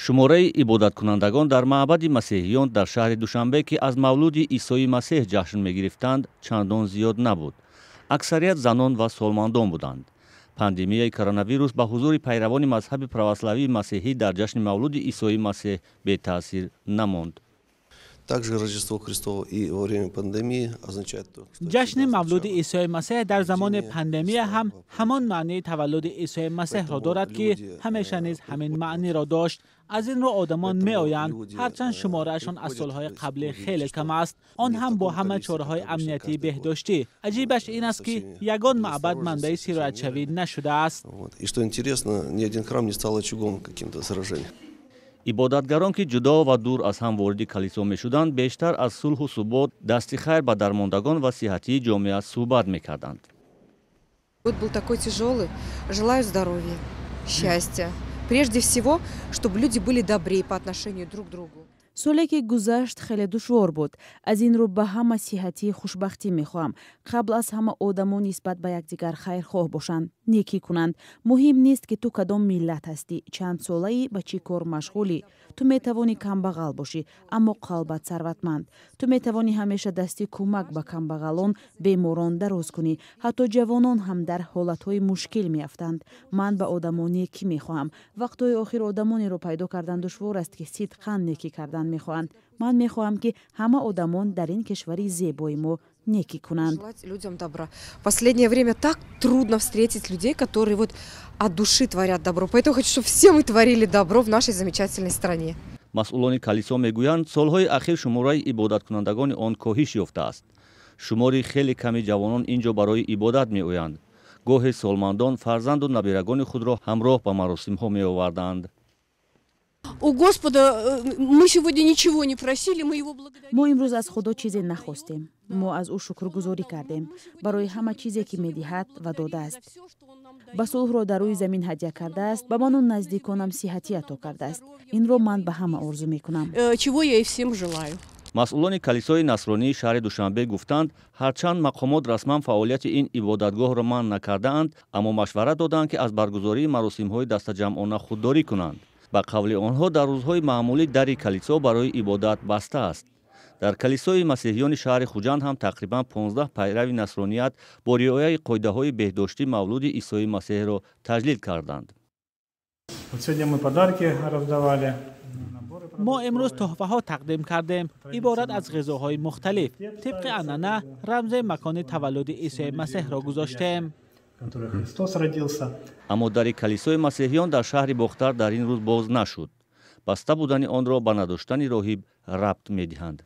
Шумораи ибодаткунандагон дар маъбади масеҳиён дар шаҳри Душанбе, ки аз мавлуди Исои Масеҳ ҷашн мегирифтанд, чандон зиёд набуд. Аксарият занон ва солмандон буданд. Пандемияи коронавирус ба ҳузури пайравони мазҳаби православии масеҳӣ дар ҷашни мавлуди Исои Масеҳ бетаъсир намонд. Также Рождество Христово и во время пандемии означает то, что ҷашни мавлуди Исои Масеҳ дар замони пандемия ҳам ҳамон маънии таваллуди Исои Масеҳро дорад, ки ҳамеша низ ҳамин маъниро дошт. Аз ин рӯ одамон меоянд, ҳарчанд шумораашон аз солҳои қаблӣ хеле кам аст, он ҳам бо ҳама чораҳои амниятии беҳдоштӣ. Аҷибаш ин аст, ки ягон маъбад манбаи сироятшавӣ нашудааст. И что интересно, ни один храм не стал очагом каким-то заражения. Ибодатгарон, ки ҷудо ва дур аз ҳам вориди калисо мешуданд, бештар аз сулҳу субот, дасти хайр ба дармондагон ва сиҳатии ҷомеа суҳбат мекарданд. Год был такой тяжелый. Желаю здоровья, счастья. Прежде всего, чтобы люди были добрее по отношению друг к другу. Соле, ки гузашт, хеле душвор буд. Аз ин рӯ ба ҳама сиҳатӣ, хушбахтӣ мехоҳам. Қабл аз ҳама одамон нисбат ба якдигар хайрхоҳ бошанд, некӣ кунанд. Муҳим нест, ки ту кадом миллат ҳастӣ, чанд солаӣ, ба чӣ кор машғулӣ. Ту метавонӣ камбағал бошӣ, аммо қалбат сарватманд. Ту метавонӣ ҳамеша дасти кӯмак ба камбағалон, беморон дароз кунӣ. Ҳатто ҷавонон ҳам дар ҳолатҳои мушкил меафтанд. Ман ба одамон некӣ мехоҳам. Вақтҳои охир одамонеро пайдо кардан душвор аст, ки сидқан некӣ кардан мехоҳанд. Ман мехоҳам, ки ҳама одамон дар ин кишвари зебои мо некӣ кунанд. Людям добра. В последнее время так трудно встретить людей, которые вот от души творят добро. Поэтому хочу, чтобы все мы творили добро в нашей замечательной стране. Масъулони калисо мегӯянд, солҳои ахир шумораи ибодаткунандагони он коҳиш ёфтааст. Шумори хеле ками ҷавонон ин ҷо барои ибодат меоянд. Гоҳе солмандон фарзанду набирагони худро ҳамроҳ ба маросимҳо меоварданд. У Господа мы сегодня ничего не просили, мы его благодарим. Мо имрӯз аз Худо чизе нахостем. Мо аз ӯ шукргузорӣ кардем барои ҳама чизе, ки медиҳад ва додааст, ба сулҳро дар рӯи замин ҳадя кардааст, ба ману наздиконам сиҳатӣ ато кардааст. Инро ман ба ҳама орзу мекунам. Чего я и всем желаю. Масъулони калисои насронии шаҳри Душанбе гуфтанд, ҳарчанд мақомот расман фаъолияти ин ибодатгоҳро манъ накардаанд, аммо машварат доданд, ки аз баргузории маросимҳои дастаҷамъона худдорӣ кунанд. Ба қавли онҳо, дар рӯзҳои маъмулӣ дари калисо барои ибодат баста аст. Дар калисои масеҳиёни шаҳри Хуҷанд ҳам тақрибан 15 пайрави насроният бо риояи қоидаҳои беҳдоштӣ мавлуди Исои Масеҳро таҷлил карданд. Сегодня мы подарки раздавали. Мо имрӯз тӯҳфаҳо тақдим кардем, иборат аз ғизоҳои мухталиф. Тибқи анъана рамзи макони таваллуди Исои Масеҳро гузоштем. Аммо дари калисои масеҳиён дар шаҳри Бохтар дар ин рӯз боз нашуд. Баста будани онро ба надоштани роҳиб рабт медиҳанд.